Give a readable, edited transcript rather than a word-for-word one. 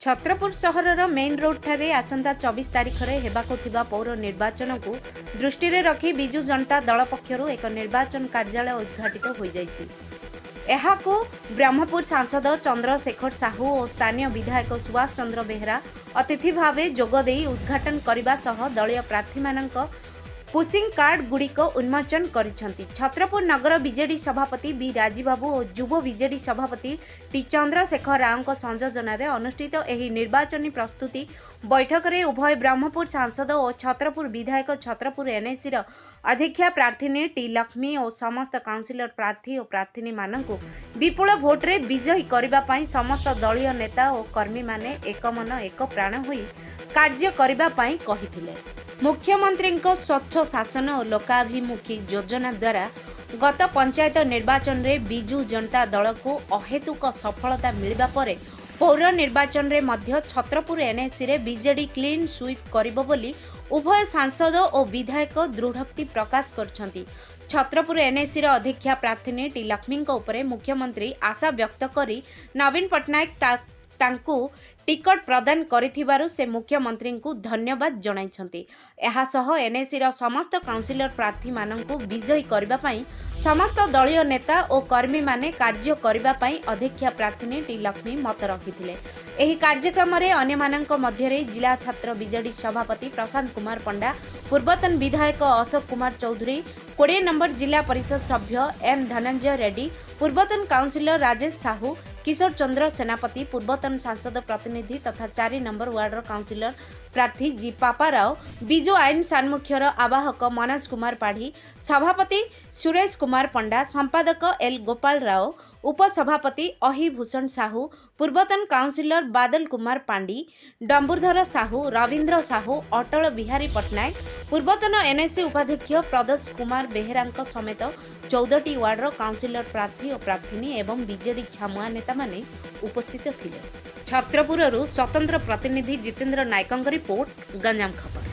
ଛତ୍ରପୁର ସହରର ମେନ୍ ରୋଡ୍ଠାରେ ଆସନ୍ତା 24 ତାରିଖରେ ହେବାକୁ ଥିବା ପୌର ନିର୍ବାଚନକୁ ଦୃଷ୍ଟିରେ ରଖି ବିଜୁ ଜନତା ଦଳ ପକ୍ଷରୁ ଏକ ନିର୍ବାଚନ କାର୍ଯ୍ୟାଳୟ ଉଦ୍ଘାଟିତ ହୋଇଯାଇଛି। ଏହାକୁ ବ୍ରହ୍ମପୁର ସାଂସଦ ଚନ୍ଦ୍ରଶେଖର ସାହୁ ଓ ସ୍ଥାନୀୟ ବିଧାୟକ ସୁଭାଷ ଚନ୍ଦ୍ର ବେହେରା ଅତିଥି ଭାବେ ଯୋଗଦେଇ ଉଦ୍ଘାଟନ କରିବା ସହ ଦଳୀୟ ପ୍ରାର୍ଥୀମାନଙ୍କ ପୁସିଂ କାର୍ଡ ଗୁଡ଼ିକ ଉନ୍ମୋଚନ କରିଛନ୍ତି। ଛତ୍ରପୁର ନଗର ବିଜେଡି ସଭାପତି ବି ରାଜୀବାବୁ ଓ ଯୁବ ବିଜେଡି ସଭାପତି ଟି ଚନ୍ଦ୍ରଶେଖର ରାଓଙ୍କ ସଂଯୋଜନାରେ ଅନୁଷ୍ଠିତ ଏହି ନିର୍ବାଚନୀ ପ୍ରସ୍ତୁତି ବୈଠକରେ ଉଭୟ ବ୍ରହ୍ମପୁର ସାଂସଦ ଓ ଛତ୍ରପୁର ବିଧାୟକ ଛତ୍ରପୁର ଏନ୍ଏସିର ଅଧ୍ୟକ୍ଷା ପ୍ରାର୍ଥିନୀ ଟି ଲକ୍ଷ୍ମୀ ଓ ସମସ୍ତ କାଉନସିଲର ପ୍ରାର୍ଥୀ ଓ ପ୍ରାର୍ଥିନୀମାନଙ୍କୁ ବିପୁଳ ଭୋଟରେ ବିଜୟୀ କରିବା ପାଇଁ ସମସ୍ତ ଦଳୀୟ ନେତା ଓ କର୍ମୀମାନେ ଏକ ମନ ଏକ ପ୍ରାଣ ହୋଇ କାର୍ଯ୍ୟ କରିବା ପାଇଁ କହିଥିଲେ। ମୁଖ୍ୟମନ୍ତ୍ରୀଙ୍କ ସ୍ୱଚ୍ଛ ଶାସନ ଓ ଲୋକାଭିମୁଖୀ ଯୋଜନା ଦ୍ୱାରା ଗତ ପଞ୍ଚାୟତ ନିର୍ବାଚନରେ ବିଜୁ ଜନତା ଦଳକୁ ଅହେତୁକ ସଫଳତା ମିଳିବା ପରେ ପୌର ନିର୍ବାଚନରେ ମଧ୍ୟ ଛତ୍ରପୁର ଏନ୍ଏସିରେ ବିଜେଡି କ୍ଲିନ୍ ସୁଇପ୍ କରିବ ବୋଲି ଉଭୟ ସାଂସଦ ଓ ବିଧାୟକ ଦୃଢ଼ୋକ୍ତି ପ୍ରକାଶ କରିଛନ୍ତି। ଛତ୍ରପୁର ଏନ୍ଏସିର ଅଧ୍ୟକ୍ଷା ପ୍ରାର୍ଥିନୀ ଟି ଲକ୍ଷ୍ମୀଙ୍କ ଉପରେ ମୁଖ୍ୟମନ୍ତ୍ରୀ ଆଶା ବ୍ୟକ୍ତ କରି ନବୀନ ପଟ୍ଟନାୟକ ତାଙ୍କୁ ଟିକଟ ପ୍ରଦାନ କରିଥିବାରୁ ସେ ମୁଖ୍ୟମନ୍ତ୍ରୀଙ୍କୁ ଧନ୍ୟବାଦ ଜଣାଇଛନ୍ତି। ଏହାସହ ଏନ୍ଏସିର ସମସ୍ତ କାଉନସିଲର ପ୍ରାର୍ଥୀମାନଙ୍କୁ ବିଜୟୀ କରିବା ପାଇଁ ସମସ୍ତ ଦଳୀୟ ନେତା ଓ କର୍ମୀମାନେ କାର୍ଯ୍ୟ କରିବା ପାଇଁ ଅଧ୍ୟକ୍ଷା ପ୍ରାର୍ଥିନୀ ଟି ଲକ୍ଷ୍ମୀ ମତ ରଖିଥିଲେ। ଏହି କାର୍ଯ୍ୟକ୍ରମରେ ଅନ୍ୟମାନଙ୍କ ମଧ୍ୟରେ ଜିଲ୍ଲା ଛାତ୍ର ବିଜେଡି ସଭାପତି ପ୍ରଶାନ୍ତ କୁମାର ପଣ୍ଡା, ପୂର୍ବତନ ବିଧାୟକ ଅଶୋକ କୁମାର ଚୌଧୁରୀ, 20 ନମ୍ବର ଜିଲ୍ଲା ପରିଷଦ ସଭ୍ୟ ଏମ୍ ଧନଞ୍ଜୟ ରେଡ୍ଡି, ପୂର୍ବତନ କାଉନସିଲର ରାଜେଶ ସାହୁ, କିଶୋର ଚନ୍ଦ୍ର ସେନାପତି, ପୂର୍ବତନ ସାଂସଦ ପ୍ରତିନିଧି ତଥା 4 ନମ୍ବର ୱାର୍ଡର କାଉନସିଲର ପ୍ରାର୍ଥୀ ଜି ପାପା ରାଓ, ବିଜୁ ଆଇନ ସାମ୍ମୁଖ୍ୟର ଆବାହକ ମନୋଜ କୁମାର ପାଢ଼ୀ, ସଭାପତି ସୁରେଶ କୁମାର ପଣ୍ଡା, ସମ୍ପାଦକ ଏଲ୍ ଗୋପାଳ ରାଓ, ଉପସଭାପତି ଅହିଭୂଷଣ ସାହୁ, ପୂର୍ବତନ କାଉନସିଲର ବାଦଲ କୁମାର ପାଣ୍ଡି, ଡମ୍ବୁରଧର ସାହୁ, ରବୀନ୍ଦ୍ର ସାହୁ, ଅଟଳ ବିହାରୀ ପଟ୍ଟନାୟକ, ପୂର୍ବତନ ଏନ୍ଏସି ଉପାଧ୍ୟକ୍ଷ ପ୍ରଦୋଷ କୁମାର ବେହେରାଙ୍କ ସମେତ 14ଟି ୱାର୍ଡର କାଉନସିଲର ପ୍ରାର୍ଥୀ ଓ ପ୍ରାର୍ଥିନୀ ଏବଂ ବିଜେଡି ଛାମୁଆ ନେତାମାନେ ଉପସ୍ଥିତ ଥିଲେ। ଛତ୍ରପୁରରୁ ସ୍ୱତନ୍ତ୍ର ପ୍ରତିନିଧି ଜିତେନ୍ଦ୍ର ନାୟକଙ୍କ ରିପୋର୍ଟ, ଗଞ୍ଜାମ ଖବର।